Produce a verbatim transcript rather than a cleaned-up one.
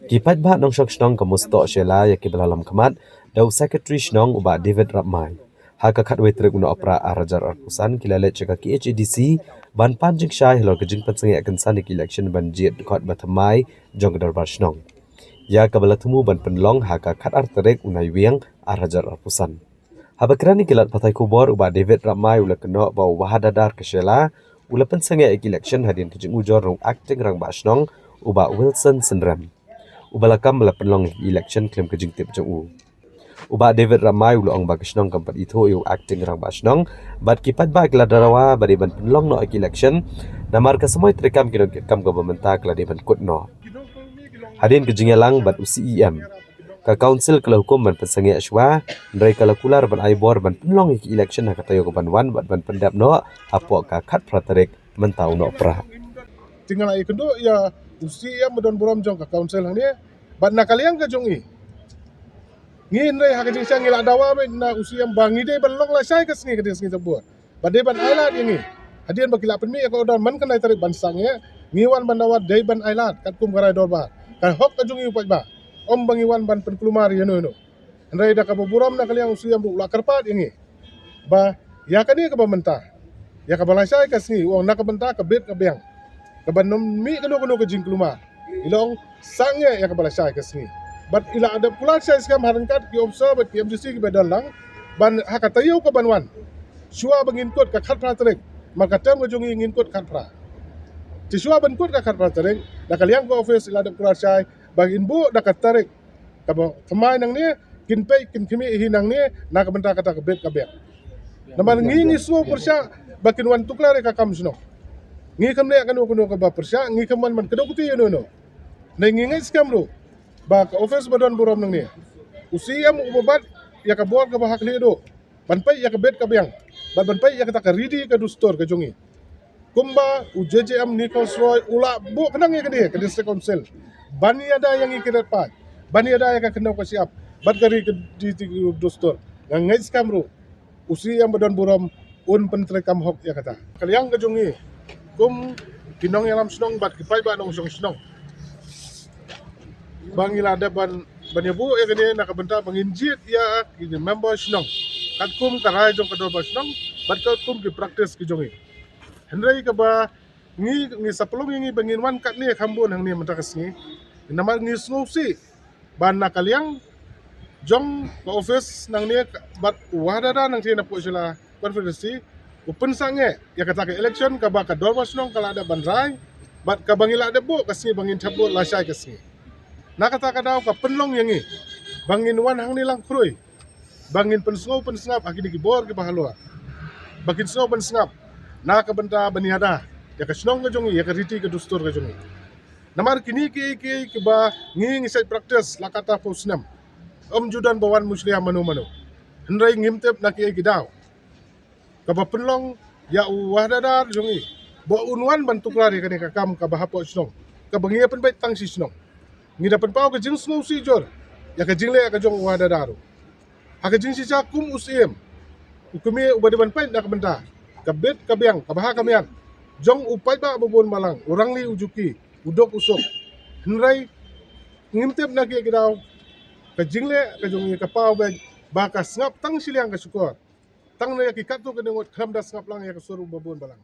Ki paidbah nongshong shnong ka Mustoh Shella ïa ki ba la lum khmat da u Secretary Shnong u Bah David Rapmai. Ha ka khatwei tarik u Nohprah ar hajar arphew san ki la leit sha ka K H A D C ban pan jingshai halor ka jingpynsangeh kynsan ïa ka election ban jied dkhot ba thymmai jong ka Dorbar Shnong, ïa ka ba la thmu ban pynlong ha ka khatar tarik u Naiwieng ar hajar arphew san. Haba kren ïa ki lad pathai khubor u Bah David Rapmai u la kynnoh ba u Wahadadar ka Shella u la pynsangeh ïa ka election hadien ka jingujor na u Acting Rangbah Shnong u Bah Wilson Synrem, u ba la kam ba la pynlong ïa ka election khlem ka jingtip jong u. U Bah David Rapmai u la ong ba ka shnong kam pat ithuh ïa u Acting Rangbah Shnong bad ki paidbah ki la dawa ba dei ban pynlong noh ïa ka election, namar ka samoi treikam ki nongkitkam kaba mynta ka la dei ban kut noh. Hadien ka jingïalang bad u C E M, ka Council ka la hukum ban pynsangeh shuwa, hynrei ka la kular ban ai bor ban pynlong ïa ka election ha ka taïew kaban wan bad ban pyndep noh hapoh ka khatphra tarik mynta u Nohprah. Te nga la ïakynduh ïa u C E M ba don burom jong ka Council hangne bad na ka liang ka jong i, ngi hynrei ha ka jingshai ngi la dawa beit na u C E M ba ngi dei ban long lashai ka sngi, ka dei sngi Sabur. Ba dei ban ailad ïa ngi. Hadien ba ki la pynmih ïa ka order man ka nai tarik ban sangeh, ngi wan ban dawa dei ban ailad katkum ka rai dorbar. Ka hok ka jong ngi u paidbah. Ym ba ngi wan ban pynkulmar ïa no ïa no. Hynrei da kaba burom na ka liang u C E M ruh u la kyrpad ïa ngi ba ïa kane kaba mynta, ïa kaba lashai ka sngi, u ong na ka bynta ka bit ka biang, kaban ym mih kano kano ka jingkulmar. I la ong sangeh ïa kaba lashai ka sngi. Bad i la dep kular shai skhem ha ryngkat ki officer bad ki M D C kiba don lang ban ha ka taïew kaban wan, shuwa ba ngin kut ka khatphra tarik, namar ka term ka jong ngi ngin kut khatphra. Te shuwa ban kut ka khatphra tarik, da ka liang ka office i la dep kular shai ba ngin buh da ka tarik kaba thymmai nangne, kin peit kin khmih hi nangne na ka bynta kata ka bit ka biang. Namar ngi ngi sngew pyrshah ba kin wan tuklar ïa ka kam shnong. Ngi kam leh kano kano kaba pyrshah, ngi kam wan ban kdew kti ïa no no. Nai ngi ngeit skhem ruh ba ka office ba don burom nangne, u C E M uba bat ïa ka bor kaba ha khlieh duh ban peit ïa ka bit ka biang bad ban peit ïa kata ka riti ka dustur ka jong ngi. Kumba u J J M Nichols Roy u la buh khnang ïa kane ka District Council ban ïada ïa ngi ki rat paid, ban ïada ïa ka khyndew ka shyiap bad ka ri ka riti ka dustur. Nga ngeit skhem ruh u C E M ba don burom un pyntreikam hok ïa kata. Ka liang ka jong ngi kum ki nongïalam shnong bad ki paidbah nongshong shnong ba ngi la dep ban, ban ïabuh ïa kane na ka bynta ba ngin jied ïa ki member shnong katkum ka rai jong ka dorbar shnong bad katkum ki practice ki jong ngi. Hynrei kaba ngi, ngi sa pynlong ïa ngi ba ngin wan katne kham bun hangne mynta ka sngi, namar ngi sngewsih ba na ka liang jong ka office nangne bad u Wahadadar nangtei na Pohshila constituency u pynsangeh ïa kata ka election kaba ka dorbar shnong ka la dep ban rai bad kaba ngi la dep buh ka sngi ba ngin thep buh lashai ka sngi. Na kata ka daw ka pynlong ïa ngi ba ngin wan hangne lang khrui ba ngin pynsngew pynsngap ha kine ki bor kiba halor, ba kin sngew pynsngap na ka bynta ban ïada ïa ka shnong ka jong ngi, ïa ka riti ka dustur ka jong ngi. Namar kine kiei kiei kiba ngi ngi shait practice la kataphew snem, ym ju don ba wan mushlia mano mano. Hynrei ngim tip na kiei ki daw kaba pynlong ïa u Wahadadar jong ngi ba un wan ban tuklar ïa kane ka kam kaba hapoh shnong, kaba ngi ïa pynbeit tang shi shnong. Ngi da pynpaw ka jingsngewsih jur ïa ka jingleh ka jong u Wahadadar ruh. Ha ka jingshisha kum u C E M, u kmie uba dei ban peit na ka bynta ka bit ka biang kaba ha ka miat jong u paidbah ba bun balang, u rangli u juki, u duk u suk. Hynrei ngim tip na kiei ki daw ka jingleh ka jong ngi ka paw beit ba ka sngap tang shiliang ka shukor, tang na ïa ki katto katne ngut, khlem da sngap lang ïa ka sur uba bun balang.